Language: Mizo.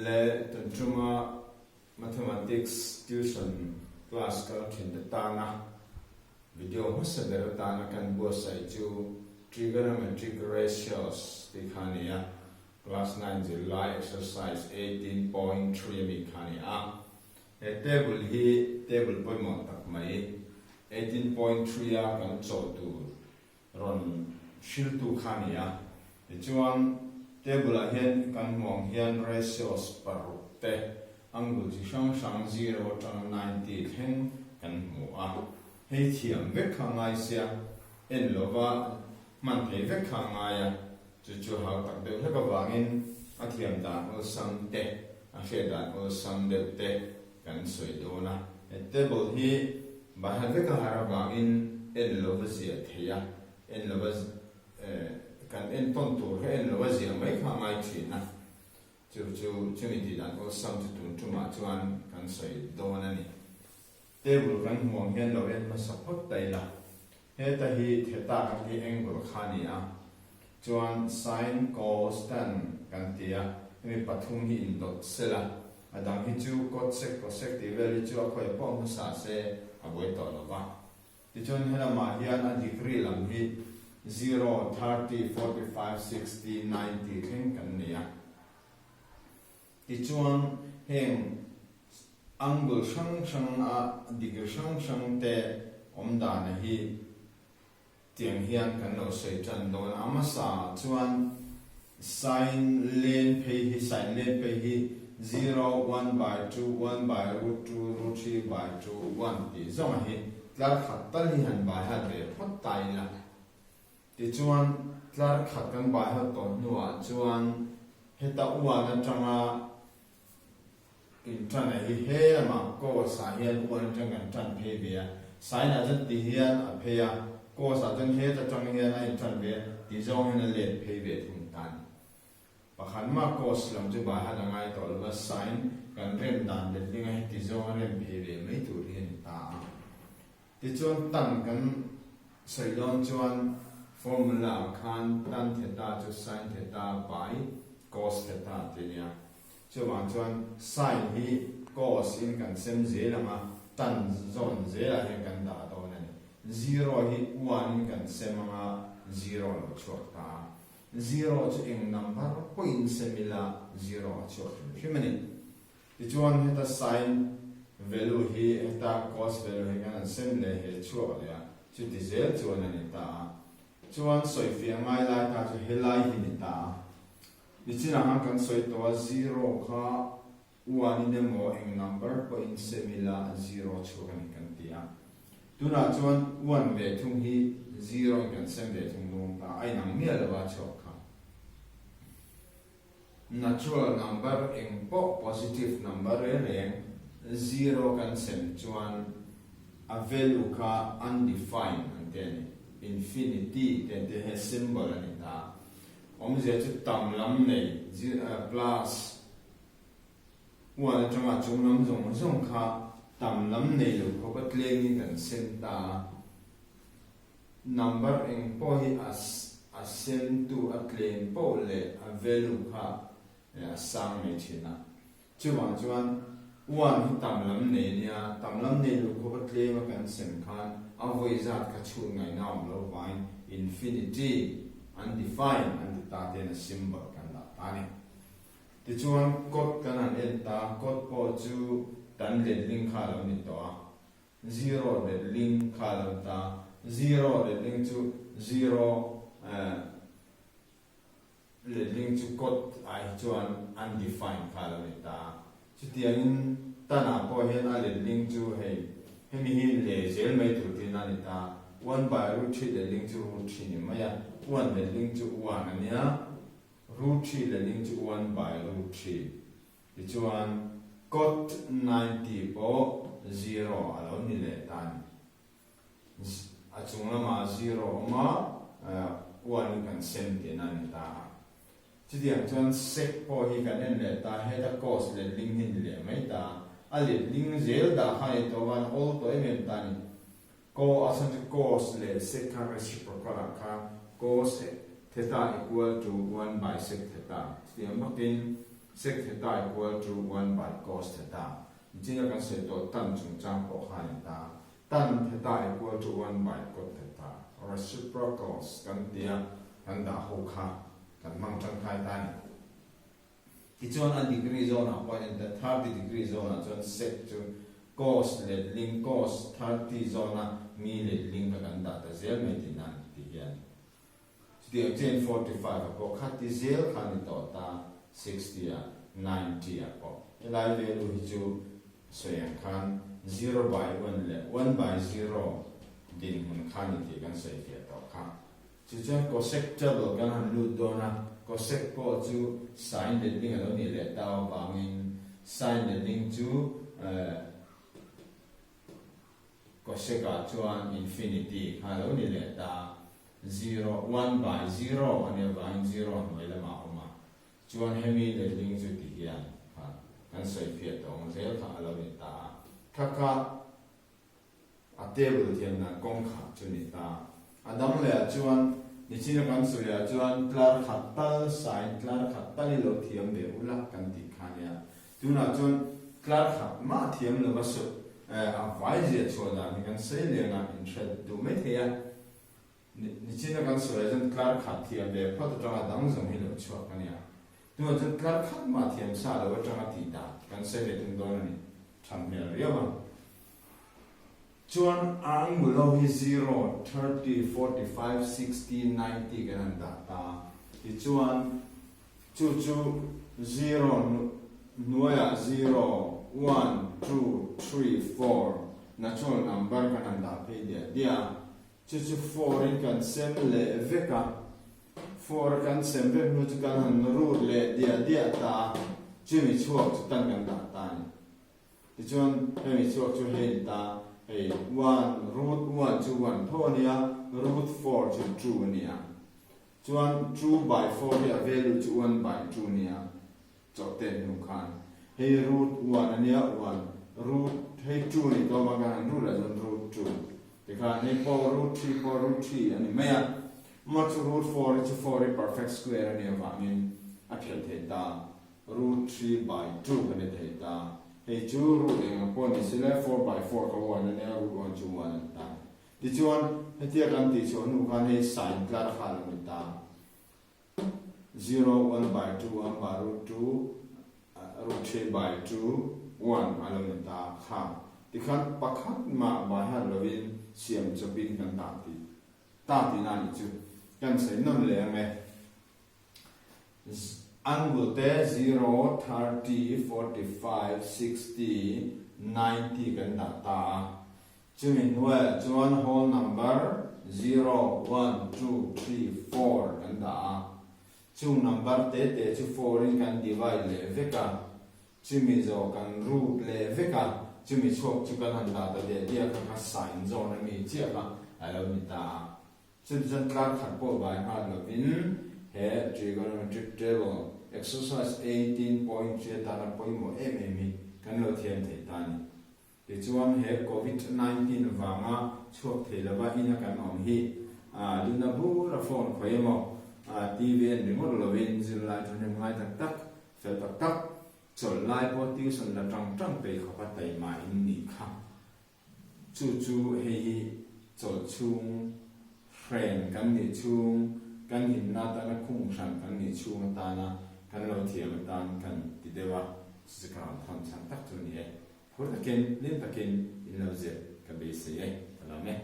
Le tun tuma Mathematics tuition class kal thin te tana video hmasa ber atana kan buatsaih chu Trigonometric Ratios tih kha a ni a, Class 9 zirlai exercise 18.3 ami kha a ni a. He table hi table pawimawh tak mai, 18.3 a kan chawh tur rawn hriltu kha a ni a. Tichuan, table-ah hian kan hmuh ang hian ratios paruk te, angle chi hrang hrang zero atanga 90 thleng kan hmu a. Hei thiam vek kha ngai sia, en lova hman thei vek kha ngai a, chu chu hau tak deuh hlek avangin a thiam dan awlsam te, a hriat dan awlsam deuh te kan sawi dawn a. He table hi bahla veka har avangin en lova ziah theih a, en lova kan en tawn tur kha en lova ziah mai kha a ngai thin a, chu chu chumi tih dan awlsam chu tun tumah chuan kan sawi dawn a ni. Table kan hmuh ang hian lo en hmasa phawt ta ila, heta hi theta kan tih angle kha a ni a, chuan sin, cos, tan kan ti a, hemi pathum hi indawt sela, a dang hi chu cot, sec, cosec tih vel hi chu a khawi pawh hmasa se a buai tawh lo va. Tichuan helamah hian a degree lam hi zero, 30, 45, 60, 90 thleng kan nei a. Tichuan, heng angle hrang hrang a degree hrang hrang te awm dana hi tiang hian kan lo sawi tan dawn a. A hmasa ah chuan sine lane phei hi sine lane phei hi zero, one by two, one by root two, root three by two, one tih zawng a hi tlar khat tal hi han bai hat ve phawt ta ila. Tichuan, tlar khat kan bai hawt tawh hnuah chuan heta uan atanga inṭan a hi he lamah course ah hian uan atang kan ṭan phei ve a, sign ah chuan ti hian a phei a, course ah chuan heta tang hian a inṭan ve a, ti zawng hian a let phei ve thung ta a ni. Pakhat mah course lam chu bai hat a ngai tawh lova, sign kan rem dan letling a heti zawng a rem phei ve mai tur hi a ni ta a. Tichuan tan kan sawi dawn chuan formula ah khan tan theta chu sin theta by cos theta tih a nia. Chuvang chuan sin hi cos in kan sem zel ang a, tan zawn zelah hian kan dah dawn a ni. Zero hi one in kan sem ang a, zero a lo chhuak ta a. Zero chu eng number pawhin sem ila zero a chhuak hrim hrim a ni. Tichuan heta sin value hi heta cos value hi kan han sem leh he chhuak leh a, chuti zel chuan a ni ta a. Chuan sawifiah ngai lai ta chu helai hi ni ta a. Nichinah khan kan sawi tawh a zero kha one in emaw eng number pawhin sem ila zero chhuak a ni kan ti a. Tunah chuan one ve thung hi zero in kan sem ve thung dawn ta a, a inang miah lo a chhuak kha. Natural number eng pawh positive number reng reng zero kan sem chuan a value kha undefined an ti a ni. Infinity te an ti a, he symbol a ni ta. Awmzia chu tam lam nei plus one atanga chung lam zawng zawng kha tam lam nei lo khawpa tlengin kan sem ta a. Number eng pawh hi a a semtu a tlem poh leh a value kha a sang mai thin a. Chuvang chuan one hi tam lam nei a nia, tam lam nei lo khawp a tlem a kan sem khan a vawi zat kha chhun ngaihna a awm lo vangin infinity, undefined an ti ta ten a symbol kan dah ta a ni. Tichuan code kan han en ta, code pawh chu tan letling kha a lo ni tawh a. Zero let ling kha a lo ta. Zero let ling chu zero let ling chu code ah hi chuan undefined kha a lo ni ta. Chutiangin tan ah pawh hian a let ling chu hei hemi hi le zel mai tur tiin a ni ta. One by root three let ling chu root three ni mai a, one let ling chu one a nia, root three let ling chu one by root three. Tichuan, cot 90 pawh zero a lo ni leh ta a ni. A chung lamah zero a awm a, one in kan sem tihna a ni ta a. Chutiang chuan sec pawh hi kan en leh ta, heta cos letling hi a ni leh mai ta a. A letling zel dah kha a ni tawh avangin awl tawh em em ta a ni. Co a chhan chu cos leh sec kha reciprocal ah kha cos theta equal to one by sec theta. Chutiang bakin. Sec theta equal to 1 by cos theta. Nichina kan sawi tawh tan chungchang pawh kha a ni ta. Tan theta equal to 1 by cot theta. Reciprocals kan tia kan dah ho kha kan hmang tangkai ta a ni. Tichuan a degree zawn ah pawh en ta 30 degree zawn ah chuan sec chu cos letling cos 30 zawn a mi letling kha kan dah ta zel mai tihna a ni ti hian. Chutiang chuan 45 ah pawh kha ti zel kha a ni tawh ta 60 ah 90 ah pawh. Helai value hi chu sawi ang khan zero by one leh one by zero dinhmun kha a ni tih kan sawi fiah tawh kha. Tichuan cosec table kan han lut dawn a, cosec pawh chu sine letling a lo nih leh ta avangin sine letling chu cosec ah chuan infinity kha a lo ni leh ta, zero, one by zero a nih avangin zero hnuai lamah a awm a, chuan hemi letling chu ti hian kha kan sawi fiah tawh ang zel kha a lo ni ta a, kha kha. A table thiam dan kawngkhar chu ni ta. A dang leh ah chuan nichina kan sawi ah chuan tlar khat tal sain tlar khat tal i lo thiam ve ula kan tih kha nia. Tunah chuan tlar khat mah thiam lova sawi a vai zia chhuah dan hi kan sawi leng a inhre duh mai thei a. Nichina kan sawi ah chuan tlar khat thiam ve phawt atanga dang zawng hi lo chhuak a nia. Tunah chuan tlar khat mah thiam sa lo atanga tih dan kan sawi ve tum dawn a ni. Tha hmel riau a. Chuan a angle ho hi zero, 30, 45, 60, 90 kan han dah ta. Tichuan chu chu zero hnuaiah zero, one, two, three, four natural number kan han dah phei diah diah a. Chu chu four in kan sem leh vek a. Four kan sem vek hnu chu kan han root leh diah diah ta a. Chumi chhuak chu tan kan dah ta a ni. Tichuan hemi chhuak chu hei ni ta, hei one root one chu one tho a nia, root four chu two a nia. Chuan two by four hi a value chu one by two a nia, chawhte hnu khan. Hei root one a nia, one root hei two a ni tawp a, kan han root ah chuan root two. Tikhan hei pawh root three pawh root three a ni mai a, mah chu root four hi chu four hi perfect square a nih avangin a phelh theih ta. Root 3 by 2 kan ni thei ta. Hei chu root eng ang pawh ni sile 4 by 4 kha 1 a nia, root 1 chu 1 a ni ta. Tichuan, hetia kan tih chhuah hnu khan hei sin tlar kha a lo ni ta. 0, 1 by 2, 1 by root 2, root 3 by 2, 1 a lo ni ta kha. Tikhan pakhat mah by heart lovin siam chawpin kan dah tih ta tihna a nih chu. Kan sawi nawn leh ang e. Angle te 0, 30, 45, 60, 90 kan dah ta a. Chumi hnuaiah chuan whole number 0, 1, 2, 3, 4 kan dah a. Chung number te te chu 4 in kan divide leh vek a. Chumi zawh kan root leh vek a. Chumi chhuak chu kan han dah ta diah diah kha kha sign zawn a mi chiah kha a lo ni ta a. Chutichuan tlar khat pawh vai nghal lovin he trigonometric table exercise 18.3 atana pawimawh em em hi kan lo thiam thei ta a ni. Tichuan he Covid 19 vanga chhuak thei lova ina kan awm hi luna bura phone khawi emaw TV en ringawt lovin zirlai thahnem ngai tak tak, fel tak tak, chawlh lai pawh tuition la tang tang peih khawpa taima in nih kha. Chu chu hei hi chawlh chhung hren kan nih chhung, kan himna atana khung hran kan nih chhung atana kan lo thiam atan kan ti deuh a, chu chu ka rawn thawn chhan tak chu a ni e. Phur takin, hlim takin in lo zir ka beisei e, ka lawm e.